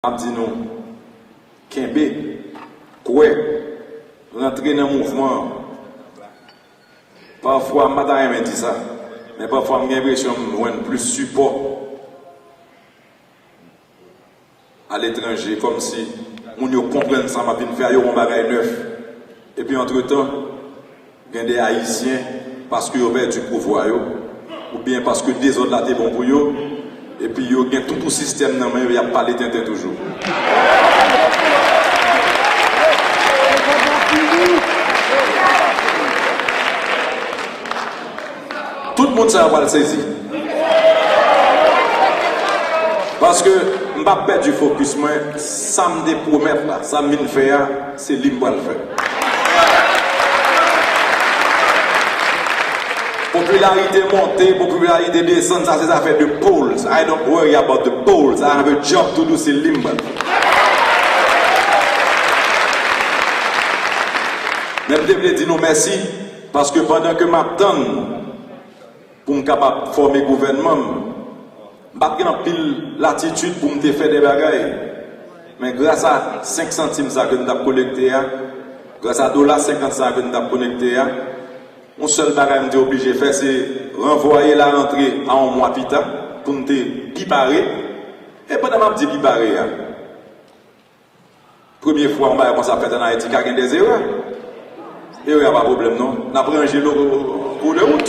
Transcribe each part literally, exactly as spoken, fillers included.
M ap di nou, kenbe, kwè, rantre nan mouvman an. Pafwa, m pa ta renmen di sa, men pafwa m gen enpresyon m jwenn plis sipò aletranje, kòmsi moun yo konprann sa m ap vin fè a, yo wè yon bagay nèf. Epi antretan, gen de Ayisyen, paske yo pèdi pouvwa yo, oubyen paske dezòd la te bon pou yo, epi yo gen tout yon sistèm nan men yo, y ap pale tenten toujou. Tout moun sa yo pral sezi. Paske m p ap pèdi fokis mwen, sa m te pwomèt la, sa m vin fè a, se li m pral fè. Popilarite monte, popilarite desann, sa se zafè de polls. I don't worry about the polls. I have a job to do, se li m pral fè. Men m te vle di nou mèsi, paske pandan ke m ap tann pou m kapab fòme gouvènman m, m pa t gen anpil latitid pou m te fè de bagay. Men gras a senk santim sa ke m t ap kolekte a, gras a dola senkant sa ke m t ap kolekte a, yon sèl bagay m te oblije fè, se ranvwaye larantre a yon mwa pita pou m te pi pare. E pandan m ap di pi pare a, premye fwa yon bagay konsa fèt ann Ayiti, ka gen dèzerè. Erè a pa pwoblèm non. N ap ranje l o kou de wout.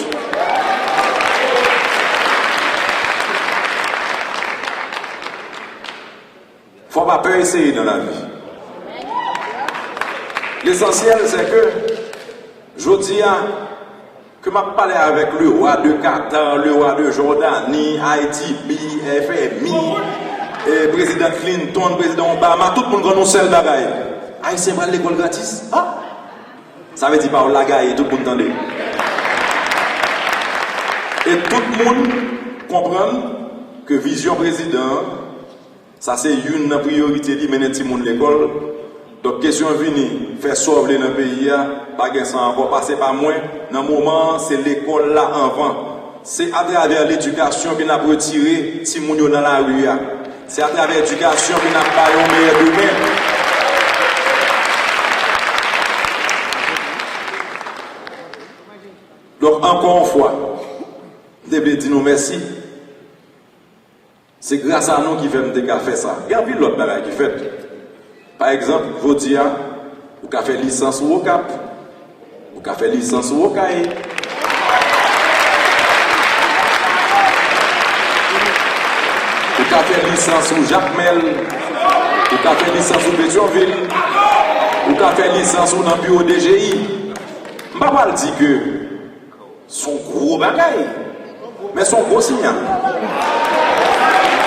Fò pa pè eseye nan lavi. Lesansyèl, se ke jodi a, ke m ap pale avèk le roi de Qatar, le roi de Jordanie, I D B, F M I, e, prezidan Clinton, prezidan Obama, tout moun konn yon sèl bagay. Ayisyen pral lekòl gratis. Ah! Sa vle di pawòl la gaye, tout moun tande. E tout moun konprann ke vizyon prezidan an, sa se youn nan priyorite li, mennen timoun lekòl. Donk, kesyon vini, fè sa w vle nan peyi a, pa gen sa ankò, pase pa mwen. Nan moman an, se lekòl la anvan. Se atravè ledikasyon ke n ap retire timoun yo nan lari a. Se atravè edikasyon ke n ap ba yo yon meyè demen. Donk, ankò yon fwa, m te vle di nou mèsi. Se gras a nou ki fè m te ka fè sa. Gen anpil lòt bagay ki fèt. Pa egzanp, jodi a, ou ka fè lisans ou Okap. Ou ka fè lisans ou Okay. Ou ka fè lisans ou Jakmèl. Ou ka fè lisans ou Petyonvil. Ou ka fè lisans ou nan biwo D G I. M pa pral di ke se yon gwo bagay. Men se yon gwo siyal.